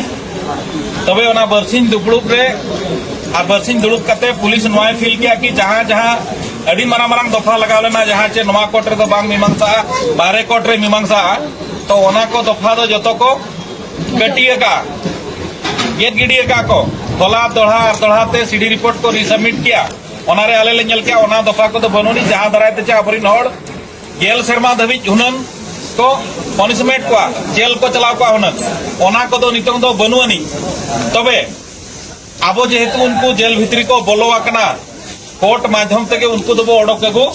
ᱛᱚᱵᱮ ᱚᱱᱟ ᱵᱟᱨᱥᱤᱧ ᱫᱩᱯᱲᱩᱵ ᱨᱮ, ᱟᱨ ᱵᱟᱨᱥᱤᱧ ᱫᱩᱲᱩᱵ ᱠᱟᱛᱮ ᱯᱩᱞᱤᱥ ᱱᱚᱣᱟᱭ ᱯᱷᱤᱞ ᱠᱮᱜᱼᱟ ᱠᱤ ᱡᱟᱦᱟᱸ ᱡᱟᱦᱟᱸ ᱟᱹᱰᱤ ᱢᱟᱨᱟᱝ ᱢᱟᱨᱟᱝ ᱫᱚᱯᱷᱟ ᱞᱟᱜᱟᱣ ᱞᱮᱱᱟ, ᱡᱟᱦᱟᱸ ᱪᱮ ᱱᱚᱣᱟ ᱠᱳᱨᱴ ᱨᱮᱫᱚ ᱵᱟᱝ ᱢᱤᱢᱟᱝᱥᱟᱜᱼᱟ, ᱵᱟᱦᱨᱮ ᱠᱳᱨᱴ ᱨᱮ ᱢᱤᱢᱟᱝᱥᱟᱜᱼᱟ, ᱛᱚ ᱚᱱᱟ ᱠᱚ ᱫᱚᱯᱷᱟ ᱫᱚ ᱡᱚᱛᱚ ᱠᱚ ᱠᱟᱹᱴᱤ ᱟᱠᱟᱜᱼᱟ, ᱜᱮᱫ ᱜᱤᱰᱤ ᱟᱠᱟᱜᱼᱟ ᱠᱚ᱾ ᱦᱚᱞᱟ ᱫᱚᱦᱲᱟ ᱟᱨ ᱫᱚᱦᱲᱟ ᱛᱮ ᱥᱤᱰᱤ ᱨᱤᱯᱳᱨᱴ ᱠᱚ ᱨᱤᱥᱟᱵᱢᱤᱴ ᱠᱮᱜᱼᱟ᱾ ᱚᱱᱟᱨᱮ ᱟᱞᱮ ᱞᱮ ᱧᱮᱞ ᱠᱮᱜᱼᱟ, ᱚᱱᱟ ᱫᱚᱯᱷᱟ ᱠᱚᱫᱚ ᱵᱟᱹᱱᱩᱜ ᱟᱹᱱᱤᱡ, ᱡᱟᱦᱟᱸ ᱫᱟᱨᱟᱭ ᱛᱮ ᱪᱮ ᱟᱵᱚᱨᱤᱱ ᱦᱚᱲ ᱜᱮᱞ ᱥᱮᱨᱢᱟ ᱫᱷᱟᱹᱵᱤᱡ ᱦᱩᱱᱟᱹᱝ ᱠᱚ ᱯᱚᱱᱤᱥᱢᱮᱱᱴ ᱠᱚᱣᱟ, ᱡᱮᱞ ᱠᱚ ᱪᱟᱞᱟᱣ ᱠᱚᱣᱟ ᱦᱩᱱᱟᱹᱝ, ᱚᱱᱟ ᱠᱚᱫᱚ ᱱᱤᱛᱚᱝ ᱫᱚ ᱵᱟᱹᱱᱩᱜ ᱟᱹᱱᱤᱡ᱾ ᱛᱚᱵᱮ ᱟᱵᱚ ᱡᱮᱦᱮᱛᱩ ᱩᱱᱠᱩ ᱡᱮᱞ ᱵᱷᱤᱛᱨᱤ ᱠᱚ ᱵᱚᱞᱚ ᱟᱠᱟᱱᱟ, ᱠᱳᱨᱴ ᱢᱟᱫᱽᱫᱷᱚᱢ ᱛᱮᱜᱮ ᱩᱱᱠᱩ ᱫᱚᱵᱚ ᱚᱰᱚᱠ ᱟᱹᱜᱩ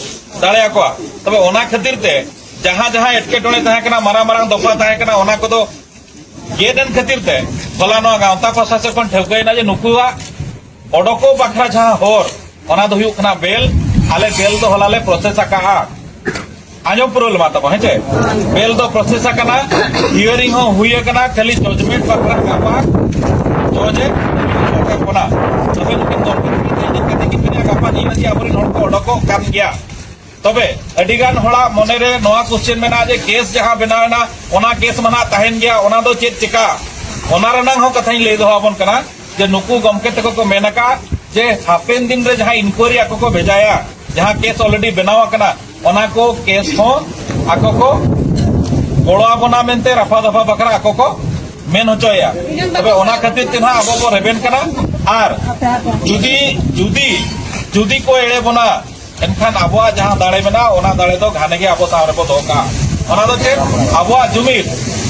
ᱫᱟᱲᱮᱭᱟᱠᱚᱣᱟ᱾ ᱛᱚᱵᱮ ᱚᱱᱟ ᱠᱷᱟᱹᱛᱤᱨ ᱛᱮ ᱡᱟᱦᱟᱸ ᱡᱟᱦᱟᱸ ᱮᱴᱠᱮᱴᱚᱬᱮ ᱛᱟᱦᱮᱸ ᱠᱟᱱᱟ, ᱢᱟᱨᱟᱝ ᱢᱟᱨᱟᱝ ᱫᱚᱯᱷᱟ ᱛᱟᱦᱮᱸ ᱠᱟᱱᱟ, ᱚᱱᱟ ᱠᱚᱫᱚ ᱜᱮᱫ ᱮᱱ ᱠᱷᱟᱹᱛᱤᱨ ᱛᱮ ᱦᱚᱞᱟ ᱱᱚᱣᱟ ᱜᱟᱶᱛᱟ ᱯᱟᱥᱴᱟ ᱥᱮᱫ ᱠᱷᱚᱱ ᱴᱷᱟᱹᱣᱠᱟᱹᱭᱮᱱᱟ ᱡᱮ ᱱᱩᱠᱩᱣᱟᱜ ᱚᱰᱚᱠᱚᱜ ᱵᱟᱠᱷᱨᱟ ᱡᱟᱦᱟᱸ ᱦᱚᱨ, ᱚᱱᱟ ᱫᱚ ᱦᱩᱭᱩᱜ ᱠᱟᱱᱟ ᱵᱮᱞ᱾ ᱟᱞᱮ ᱵᱮᱞ ᱫᱚ ᱦᱚᱞᱟ ᱞᱮ ᱯᱨᱚᱥᱮᱥ ᱟᱠᱟᱜᱼᱟ᱾ ᱟᱸᱡᱚᱢ ᱯᱩᱨᱟᱹᱣ ᱞᱮᱢᱟ ᱛᱟᱵᱚ, ᱦᱮᱸ ᱪᱮ? ᱵᱮᱞ ᱫᱚ ᱯᱨᱚᱥᱮᱥ ᱟᱠᱟᱱᱟ, ᱦᱤᱭᱟᱨᱤᱝ ᱦᱚᱸ ᱦᱩᱭ ᱟᱠᱟᱱᱟ, ᱠᱷᱟᱹᱞᱤ ᱡᱟᱡᱽᱢᱮᱱᱴ ᱵᱟᱠᱷᱨᱟ ᱜᱟᱯᱟ ᱡᱚᱡᱽ ᱮ ᱠᱟᱱᱟ᱾ ᱛᱚᱵᱮ ᱱᱩᱠᱤᱱ ᱫᱚᱨᱠᱟᱨ ᱠᱟᱛᱮ ᱤᱧ ᱠᱟᱛᱮ ᱜᱤᱧ ᱢᱮᱱᱮᱫᱼᱟ, ᱜᱟᱯᱟ ᱧᱤᱫᱟᱹ ᱜᱮ ᱟᱵᱚᱨᱮᱱ ᱦᱚᱲ ᱠᱚ ᱚᱰᱚᱠᱚᱜ ᱠᱟᱱ ᱜᱮᱭᱟ᱾ ᱛᱚᱵᱮ ᱟᱹᱰᱤ ᱜᱟᱱ ᱦᱚᱲᱟᱜ ᱢᱚᱱᱮ ᱨᱮ ᱱᱚᱣᱟ ᱠᱚᱥᱪᱮᱱ ᱢᱮᱱᱟᱜᱼᱟ ᱡᱮ ᱠᱮᱥ ᱡᱟᱦᱟᱸ ᱵᱮᱱᱟᱣ ᱮᱱᱟ, ᱚᱱᱟ ᱠᱮᱥ ᱢᱟ ᱱᱟᱦᱟᱜ ᱛᱟᱦᱮᱱ ᱜᱮᱭᱟ, ᱚᱱᱟ ᱫᱚ ᱪᱮᱫ ᱪᱮᱠᱟ? ᱚᱱᱟ ᱨᱮᱱᱟᱝ ᱦᱚᱸ ᱠᱟᱛᱷᱟᱧ ᱞᱟᱹᱭ ᱫᱚᱦᱚ ᱟᱵᱚᱱ ᱠᱟᱱᱟ ᱡᱮ ᱱᱩᱠᱩ ᱜᱚᱢᱠᱮ ᱛᱟᱠᱚ ᱠᱚ ᱢᱮᱱ ᱟᱠᱟᱫ ᱡᱮ ᱦᱟᱯᱮᱱ ᱫᱤᱱ ᱨᱮ ᱡᱟᱦᱟᱸ ᱤᱱᱠᱩᱭᱟᱨᱤ ᱟᱠᱚ ᱠᱚ ᱵᱷᱮᱡᱟᱭᱟ, ᱡᱟᱦᱟᱸ ᱠᱮᱥ ᱚᱞᱨᱮᱰᱤ ᱵᱮᱱᱟᱣ ᱟᱠᱟᱱᱟ, ᱚᱱᱟ ᱠᱚ ᱠᱮᱥ ᱦᱚᱸ ᱟᱠᱚ ᱠᱚ ᱜᱚᱲᱚ ᱟᱵᱚᱱᱟ ᱢᱮᱱᱛᱮ ᱨᱟᱯᱷᱟ ᱫᱟᱯᱷᱟ ᱵᱟᱠᱷᱨᱟ ᱟᱠᱚ ᱠᱚ ᱢᱮᱱ ᱦᱚᱪᱚᱭᱟ᱾ ᱛᱚᱵᱮ ᱚᱱᱟ ᱠᱷᱟᱹᱛᱤᱨ ᱛᱮ ᱱᱟᱦᱟᱜ ᱟᱵᱚ ᱵᱚ ᱨᱮᱵᱮᱱ ᱠᱟᱱᱟ᱾ ᱟᱨ ᱡᱩᱫᱤ, ᱡᱩᱫᱤ, ᱡᱩᱫᱤ ᱠᱚ ᱮᱲᱮ ᱵᱚᱱᱟ, ᱮᱱᱠᱷᱟᱱ ᱟᱵᱚᱣᱟᱜ ᱡᱟᱦᱟᱸ ᱫᱟᱲᱮ ᱢᱮᱱᱟᱜᱼᱟ, ᱚᱱᱟ ᱫᱟᱲᱮ ᱫᱚ ᱜᱷᱟᱱᱮ ᱜᱮ ᱟᱵᱚ ᱥᱟᱶ ᱨᱮᱵᱚ ᱫᱚᱦᱚ ᱠᱟᱜᱼᱟ᱾ ᱚᱱᱟ ᱫᱚ ᱪᱮᱫ? ᱟᱵᱚᱣᱟᱜ ᱡᱩᱢᱤᱫ᱾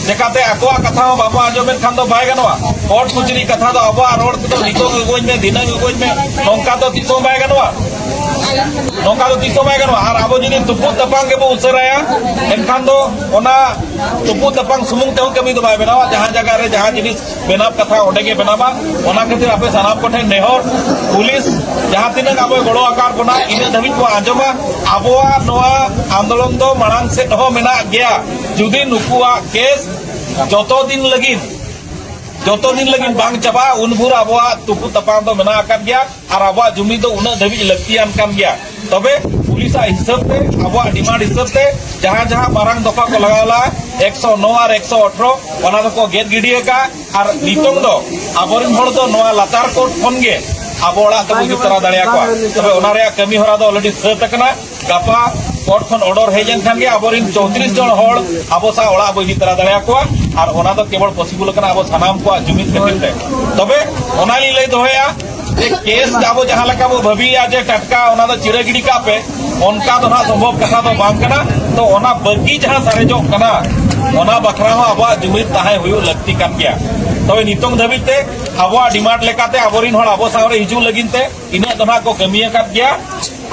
ᱪᱮᱠᱟᱛᱮ ᱟᱠᱚᱣᱟᱜ ᱠᱟᱛᱷᱟ ᱦᱚᱸ ᱵᱟᱵᱚ ᱟᱸᱡᱚᱢᱮᱫ ᱠᱷᱟᱱ ᱫᱚ ᱵᱟᱭ ᱜᱟᱱᱚᱜᱼᱟ᱾ ᱠᱳᱨᱴ ᱠᱩᱪᱨᱤ ᱠᱟᱛᱷᱟ ᱫᱚ ᱟᱵᱚᱣᱟᱜ ᱨᱚᱲ ᱛᱮᱫᱚ ᱱᱤᱛᱚᱜ ᱟᱹᱜᱩᱣᱟᱹᱧ ᱢᱮ, ᱫᱷᱤᱱᱟᱹᱝ ᱟᱹᱜᱩᱣᱟᱹᱧ ᱢᱮ, ᱱᱚᱝᱠᱟ ᱫᱚ ᱛᱤᱥ ᱦᱚᱸ ᱵᱟᱭ ᱜᱟᱱᱚᱜᱼᱟ᱾ ᱱᱚᱝᱠᱟ ᱫᱚ ᱛᱤᱥ ᱦᱚᱸ ᱵᱟᱭ ᱜᱟᱱᱚᱜᱼᱟ᱾ ᱟᱨ ᱟᱵᱚ ᱡᱩᱫᱤ ᱛᱩᱯᱩᱫ ᱛᱟᱯᱟᱢ ᱜᱮᱵᱚ ᱩᱥᱟᱹᱨᱟᱭᱟ, ᱮᱱᱠᱷᱟᱱ ᱫᱚ ᱚᱱᱟ ᱛᱩᱯᱩᱫ ᱛᱟᱯᱟᱢ ᱥᱩᱢᱩᱝ ᱛᱮᱦᱚᱸ ᱠᱟᱹᱢᱤ ᱫᱚ ᱵᱟᱭ ᱵᱮᱱᱟᱣᱟ᱾ ᱡᱟᱦᱟᱸ ᱡᱟᱭᱜᱟ ᱨᱮ ᱡᱟᱦᱟᱸ ᱡᱤᱱᱤᱥ ᱵᱮᱱᱟᱣ ᱠᱟᱛᱷᱟ ᱚᱸᱰᱮ ᱜᱮ ᱵᱮᱱᱟᱣᱟ᱾ ᱚᱱᱟ ᱠᱷᱟᱹᱛᱤᱨ ᱟᱯᱮ ᱥᱟᱱᱟᱢ ᱠᱚᱴᱷᱮᱱ ᱱᱮᱦᱚᱨ, ᱯᱩᱞᱤᱥ ᱡᱟᱦᱟᱸ ᱛᱤᱱᱟᱹᱜ ᱟᱵᱚᱭ ᱜᱚᱲᱚ ᱟᱠᱟᱫ ᱵᱚᱱᱟ, ᱤᱱᱟᱹᱜ ᱫᱷᱟᱹᱵᱤᱡ ᱵᱚ ᱟᱸᱡᱚᱢᱟ᱾ ᱟᱵᱚᱣᱟᱜ ᱱᱚᱣᱟ ᱟᱱᱫᱳᱞᱚᱱ ᱫᱚ ᱢᱟᱲᱟᱝ ᱥᱮᱫ ᱦᱚᱸ ᱢᱮᱱᱟᱜ ᱜᱮᱭᱟ᱾ ᱡᱩᱫᱤ ᱱᱩᱠᱩᱣᱟᱜ ᱠᱮᱥ ᱡᱚᱛᱚ ᱫᱤᱱ ᱞᱟᱹᱜᱤᱫ, ᱡᱚᱛᱚ ᱫᱤᱱ ᱞᱟᱹᱜᱤᱫ ᱵᱟᱝ ᱪᱟᱵᱟᱜᱼᱟ, ᱩᱱ ᱵᱷᱳᱨ ᱟᱵᱚᱣᱟᱜ ᱛᱩᱯᱩᱫ ᱛᱟᱯᱟᱢ ᱫᱚ ᱢᱮᱱᱟᱜ ᱟᱠᱟᱫ ᱜᱮᱭᱟ᱾ ᱟᱨ ᱟᱵᱚᱣᱟᱜ ᱡᱩᱢᱤ ᱫᱚ ᱩᱱᱟᱹᱜ ᱫᱷᱟᱹᱵᱤᱡ ᱞᱟᱹᱠᱛᱤᱭᱟᱱ ᱠᱟᱱ ᱜᱮᱭᱟ᱾ ᱛᱚᱵᱮ ᱯᱩᱞᱤᱥᱟᱜ ᱦᱤᱥᱟᱹᱵ ᱛᱮ, ᱟᱵᱚᱣᱟᱜ ᱰᱤᱢᱟᱱᱰ ᱦᱤᱥᱟᱹᱵ ᱛᱮ, ᱡᱟᱦᱟᱸ ᱡᱟᱦᱟᱸ ᱢᱟᱨᱟᱝ ᱫᱚᱯᱷᱟ ᱠᱚ ᱞᱟᱜᱟᱣ ᱞᱮᱫᱟ, ᱮᱠᱥᱚ ᱱᱚ ᱟᱨ ᱮᱠᱥᱚ ᱟᱴᱷᱨᱚ, ᱚᱱᱟ ᱫᱚᱠᱚ ᱜᱮᱫ ᱜᱤᱰᱤ ᱟᱠᱟᱫᱼᱟ᱾ ᱟᱨ ᱱᱤᱛᱚᱝ ᱫᱚ ᱟᱵᱚᱨᱮᱱ ᱦᱚᱲ ᱫᱚ ᱱᱚᱣᱟ ᱞᱟᱛᱟᱨ ᱠᱳᱨᱴ ᱠᱷᱚᱱ ᱜᱮ ᱟᱵᱚ ᱚᱲᱟᱜ ᱛᱮᱵᱚ ᱤᱫᱤ ᱛᱚᱨᱟ ᱫᱟᱲᱮᱭᱟᱠᱚᱣᱟ᱾ ᱛᱚᱵᱮ ᱚᱱᱟ ᱨᱮᱭᱟᱜ ᱠᱟᱹᱢᱤ ᱦᱚᱨᱟ ᱫᱚ already ᱥᱟᱹᱛ ᱟᱠᱟᱱᱟ᱾ ᱜᱟᱯᱟ ᱠᱳᱨᱴ ᱠᱷᱚᱱ ᱚᱰᱟᱨ ᱦᱮᱡ ᱮᱱ ᱠᱷᱟᱱ ᱜᱮ ᱟᱵᱚᱨᱮᱱ ᱪᱳᱭᱛᱨᱤᱥ ᱡᱚᱱ ᱦᱚᱲ ᱟᱵᱚ ᱥᱟᱶ ᱚᱲᱟᱜ ᱵᱚ ᱤᱫᱤ ᱛᱚᱨᱟ ᱫᱟᱲᱮᱭᱟᱠᱚᱣᱟ᱾ ᱟᱨ ᱚᱱᱟ ᱫᱚ ᱠᱮᱵᱚᱞ ᱯᱚᱥᱤᱵᱚᱞ ᱟᱠᱟᱱᱟ ᱟᱵᱚ ᱥᱟᱱᱟᱢ ᱠᱚᱣᱟᱜ ᱡᱩᱢᱤᱫ ᱠᱷᱟᱹᱛᱤᱨ ᱛᱮ᱾ ᱛᱚᱵᱮ ᱚᱱᱟ ᱞᱤᱧ ᱞᱟᱹᱭ ᱫᱚᱦᱚᱭᱟ ᱡᱮ ᱠᱮᱥ ᱟᱵᱚ ᱡᱟᱦᱟᱸ ᱞᱮᱠᱟ ᱵᱚ ᱵᱷᱟᱹᱵᱤᱭᱟ ᱡᱮ ᱴᱟᱴᱠᱟ ᱚᱱᱟ ᱫᱚ ᱪᱤᱨᱟᱹ ᱜᱤᱰᱤ ᱠᱟᱜ ᱯᱮ, ᱚᱱᱠᱟ ᱫᱚ ᱱᱟᱦᱟᱜ ᱥᱚᱢᱵᱷᱚᱵ ᱠᱟᱛᱷᱟ ᱫᱚ ᱵᱟᱝ ᱠᱟᱱᱟ᱾ ᱛᱚ ᱚᱱᱟ ᱵᱟᱹᱠᱤ ᱡᱟᱦᱟᱸ ᱥᱟᱨᱮᱡᱚᱜ ᱠᱟᱱᱟ, ᱚᱱᱟ ᱵᱟᱠᱷᱨᱟ ᱦᱚᱸ ᱟᱵᱚᱣᱟᱜ ᱡᱩᱢᱤᱫ ᱛᱟᱦᱮᱸ ᱦᱩᱭᱩᱜ ᱞᱟᱹᱠᱛᱤ ᱠᱟᱱ ᱜᱮᱭᱟ᱾ ᱛᱚᱵᱮ ᱱᱤᱛᱚᱝ ᱫᱷᱟᱹᱵᱤᱡ ᱛᱮ ᱟᱵᱚᱣᱟᱜ ᱰᱤᱢᱟᱱᱰ ᱞᱮᱠᱟᱛᱮ ᱟᱵᱚᱨᱮᱱ ᱦᱚᱲ ᱟᱵᱚ ᱥᱟᱶ ᱨᱮ ᱦᱤᱡᱩᱜ ᱞᱟᱹᱜᱤᱫ ᱛᱮ ᱤᱱᱟᱹᱜ ᱫᱚ ᱱᱟᱦᱟᱜ ᱠᱚ ᱠᱟᱹᱢᱤ ᱟᱠᱟᱫ ᱜᱮᱭᱟ᱾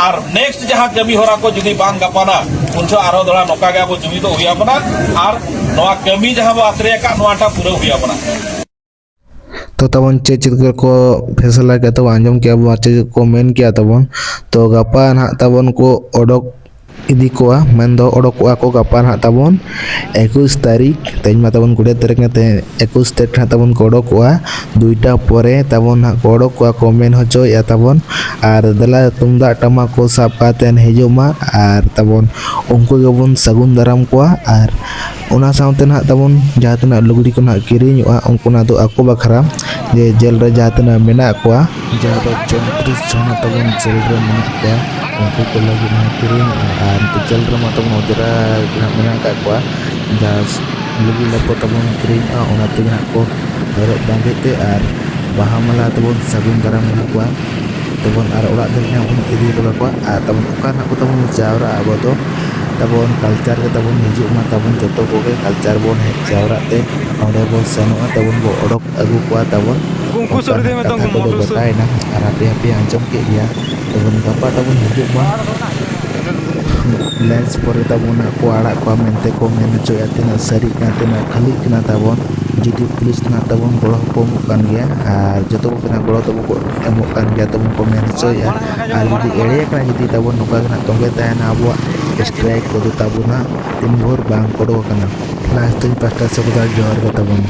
ᱟᱨ ᱱᱮᱠᱥᱴ ᱡᱟᱦᱟᱸ ᱠᱟᱹᱢᱤ ᱦᱚᱨᱟ ᱠᱚ ᱡᱩᱫᱤ ᱵᱟᱝ ᱜᱟᱯᱟᱱᱟ, ᱩᱱ ᱡᱚᱦᱚᱜ ᱟᱨᱦᱚᱸ ᱫᱚᱦᱲᱟ ᱱᱚᱝᱠᱟ ᱜᱮ ᱟᱵᱚ ᱡᱩᱢᱤᱫᱚᱜ ᱦᱩᱭ ᱟᱵᱚᱱᱟ᱾ ᱟᱨ ᱱᱚᱣᱟ ᱠᱟᱹᱢᱤ ᱡᱟᱦᱟᱸ ᱵᱚ ᱟᱛᱨᱮ ᱟᱠᱟᱫ, ᱱᱚᱣᱟᱴᱟᱜ ᱯᱩᱨᱟᱹᱣ ᱦᱩᱭ ᱟᱵᱚᱱᱟ᱾ ᱛᱚ ᱛᱟᱵᱚᱱ ᱪᱮᱫ ᱪᱮᱫ ᱠᱚ ᱯᱷᱮᱥᱞᱟ ᱠᱮᱫ ᱛᱟᱵᱚᱱ ᱟᱸᱡᱚᱢ ᱠᱮᱜᱼᱟ ᱵᱚᱱ, ᱟᱨ ᱪᱮᱫ ᱪᱮᱫ ᱠᱚ ᱢᱮᱱ ᱠᱮᱜᱼᱟ ᱛᱟᱵᱚᱱ᱾ ᱛᱚ ᱜᱟᱯᱟ ᱱᱟᱦᱟᱜ ᱛᱟᱵᱚᱱ ᱠᱚ ᱚᱰᱚᱠ ᱤᱫᱤ ᱠᱚᱣᱟ, ᱢᱮᱱᱫᱚ ᱚᱰᱚᱠᱚᱜᱼᱟ ᱠᱚ ᱜᱟᱯᱟ ᱱᱟᱦᱟᱜ ᱛᱟᱵᱚᱱ ᱮᱠᱩᱥ ᱛᱟᱹᱨᱤᱠᱷ᱾ ᱛᱮᱦᱮᱧ ᱢᱟ ᱛᱟᱵᱚᱱ ᱠᱩᱲᱤ ᱛᱟᱹᱨᱤᱠᱷ ᱠᱟᱱᱟ, ᱛᱮᱦᱮᱧ ᱮᱠᱩᱥ ᱛᱟᱹᱨᱤᱠᱷ ᱱᱟᱦᱟᱜ ᱛᱟᱵᱚᱱ ᱠᱚ ᱚᱰᱚᱠᱚᱜᱼᱟ᱾ ᱫᱩᱭᱴᱟ ᱯᱚᱨᱮ ᱛᱟᱵᱚᱱ ᱱᱟᱦᱟᱜ ᱠᱚ ᱚᱰᱚᱠᱚᱜᱼᱟ ᱠᱚ, ᱢᱮᱱ ᱦᱚᱪᱚᱭᱮᱫᱼᱟ ᱛᱟᱵᱚᱱ᱾ ᱟᱨ ᱫᱮᱞᱟ ᱛᱩᱢᱫᱟᱜ ᱴᱟᱢᱟᱠ ᱠᱚ ᱥᱟᱵ ᱠᱟᱛᱮᱱ ᱦᱤᱡᱩᱜ ᱢᱟ, ᱟᱨ ᱛᱟᱵᱚᱱ ᱩᱱᱠᱩ ᱜᱮᱵᱚᱱ ᱥᱟᱹᱜᱩᱱ ᱫᱟᱨᱟᱢ ᱠᱚᱣᱟ᱾ ᱟᱨ ᱚᱱᱟ ᱥᱟᱶᱛᱮ ᱱᱟᱦᱟᱜ ᱛᱟᱵᱚᱱ ᱡᱟᱦᱟᱸ ᱛᱤᱱᱟᱹᱜ ᱞᱩᱜᱽᱲᱤ ᱠᱚ ᱱᱟᱦᱟᱜ ᱠᱤᱨᱤᱧᱚᱜᱼᱟ, ᱩᱱᱠᱩ ᱱᱟᱦᱟᱜ ᱫᱚ ᱟᱠᱚ ᱵᱟᱠᱷᱨᱟ, ᱡᱮ ᱡᱮᱞ ᱨᱮ ᱡᱟᱦᱟᱸ ᱛᱤᱱᱟᱹᱜ ᱢᱮᱱᱟᱜ ᱠᱚᱣᱟ, ᱡᱟᱦᱟᱸ ᱫᱚ ᱪᱚᱭᱛᱨᱤᱥ ᱡᱚᱱᱟ ᱛᱟᱵᱚᱱ ᱡᱮᱞ ᱨᱮ ᱢᱮᱱᱟᱜ ᱠᱚᱣᱟ, ᱩᱱᱠᱩ ᱠᱚ ᱞᱟᱹᱜᱤᱫ ᱱᱟᱦᱟᱜ ᱠᱤᱨᱤᱧᱚᱜᱼᱟ᱾ ᱟᱨ ᱱᱩᱠᱩ ᱡᱮᱞ ᱨᱮᱢᱟ ᱛᱟᱵᱚᱱ ᱚᱸᱡᱽᱨᱟ ᱜᱮ ᱱᱟᱦᱟᱜ ᱢᱮᱱᱟᱜ ᱟᱠᱟᱫ ᱠᱚᱣᱟ, ᱡᱟᱦᱟᱸ ᱞᱩᱜᱽᱲᱤ ᱞᱟᱯᱚ ᱛᱟᱵᱚᱱ ᱠᱤᱨᱤᱧᱚᱜᱼᱟ, ᱚᱱᱟ ᱛᱮᱜᱮ ᱱᱟᱦᱟᱜ ᱠᱚ ᱦᱚᱨᱚᱜ ᱵᱟᱸᱫᱮ ᱛᱮ ᱟᱨ ᱵᱟᱦᱟ ᱢᱟᱞᱟ ᱛᱮᱵᱚᱱ ᱥᱟᱹᱜᱩᱱ ᱫᱟᱨᱟᱢ ᱟᱹᱜᱩ ᱠᱚᱣᱟ ᱛᱟᱵᱚᱱ, ᱟᱨ ᱚᱲᱟᱜ ᱫᱷᱟᱹᱵᱤᱡ ᱱᱟᱦᱟᱜ ᱵᱚᱱ ᱤᱫᱤ ᱦᱚᱴᱚ ᱠᱟᱠᱚᱣᱟ᱾ ᱟᱨ ᱛᱟᱵᱚᱱ ᱚᱠᱟ ᱱᱟᱦᱟᱜ ᱠᱚ ᱛᱟᱵᱚᱱ ᱡᱟᱣᱨᱟᱜᱼᱟ, ᱟᱵᱚ ᱫᱚ ᱛᱟᱵᱚᱱ ᱠᱟᱞᱪᱟᱨ ᱜᱮ ᱛᱟᱵᱚᱱ ᱦᱤᱡᱩᱜ ᱢᱟ ᱛᱟᱵᱚᱱ, ᱡᱚᱛᱚ ᱠᱚᱜᱮ ᱠᱟᱞᱪᱟᱨ ᱵᱚᱱ ᱦᱮᱡ ᱡᱟᱣᱨᱟᱜ ᱛᱮ ᱚᱸᱰᱮ ᱵᱚᱱ ᱥᱮᱱᱚᱜᱼᱟ ᱛᱟᱵᱚᱱ, ᱵᱚ ᱚᱰᱚᱠ ᱟᱹᱜᱩ ᱠᱚᱣᱟ ᱛᱟᱵᱚᱱ᱾ ᱩᱱᱠᱩ ᱥᱩᱨ ᱨᱮ ᱢᱮᱛᱟ ᱠᱟᱛᱷᱟ ᱠᱚᱫᱚ ᱩᱱᱠᱩ ᱢᱚᱴᱚᱨ ᱥᱩᱨ᱾ ᱜᱚᱴᱟᱭᱮᱱᱟ᱾ ᱟᱨ ᱟᱯᱮ ᱦᱚᱸᱯᱮ ᱟᱸᱡᱚᱢ ᱠᱮᱫ ᱜᱮᱭᱟ᱾ ᱛᱚᱵᱚᱱ ᱜᱟᱯᱟ ᱛᱟᱵᱚᱱ ᱦᱤᱡᱩᱜ ᱢᱟ᱾ ᱞᱮᱱᱥ ᱯᱚᱨᱮ ᱛᱟᱵᱚᱱ ᱦᱟᱸᱜ ᱠᱚ ᱟᱲᱟᱜ ᱠᱚᱣᱟ ᱢᱮᱱᱛᱮ ᱠᱚ ᱢᱮᱱ ᱦᱚᱪᱚᱭᱮᱫᱼᱟ᱾ ᱛᱤᱱᱟᱹᱜ ᱥᱟᱹᱨᱤᱜ ᱠᱟᱱᱟ, ᱛᱤᱱᱟᱹᱜ ᱠᱷᱟᱹᱞᱤᱜ ᱠᱟᱱᱟ ᱛᱟᱵᱚᱱ᱾ ᱡᱩᱫᱤ ᱯᱩᱞᱤᱥ ᱱᱟᱦᱟᱜ ᱛᱟᱵᱚᱱ ᱜᱚᱲᱚ ᱦᱚᱸᱠᱚ ᱮᱢᱚᱜ ᱠᱟᱱ ᱜᱮᱭᱟ, ᱟᱨ ᱡᱚᱛᱚ ᱠᱚᱜᱮ ᱱᱟᱦᱟᱜ ᱜᱚᱲᱚ ᱛᱟᱵᱚ ᱠᱚ ᱮᱢᱚᱜ ᱠᱟᱱ ᱜᱮᱭᱟ ᱛᱟᱵᱚᱱ ᱠᱚ ᱢᱮᱱ ᱦᱚᱪᱚᱭᱮᱫᱼᱟ᱾ ᱟᱨ ᱡᱩᱫᱤ ᱮᱲᱮ ᱟᱠᱟᱱᱟ ᱡᱩᱫᱤ ᱛᱟᱵᱚᱱ ᱱᱚᱝᱠᱟ ᱜᱮ ᱱᱟᱦᱟᱜ ᱛᱚᱸᱜᱮ ᱛᱟᱦᱮᱱᱟ ᱟᱵᱚᱣᱟᱜ ᱥᱴᱨᱟᱭᱤᱠ ᱠᱚᱫᱚ ᱛᱟᱵᱚᱱ ᱦᱟᱸᱜ ᱛᱤᱱ ᱵᱷᱳᱨ ᱵᱟᱝ ᱚᱰᱚᱠ ᱟᱠᱟᱱᱟ᱾ ᱞᱟᱥᱴ ᱤᱧ ᱯᱟᱥᱴᱟ ᱥᱮᱫ ᱠᱷᱚᱱ ᱫᱚ ᱡᱚᱦᱟᱨ ᱜᱮ ᱛᱟᱵᱚᱱ᱾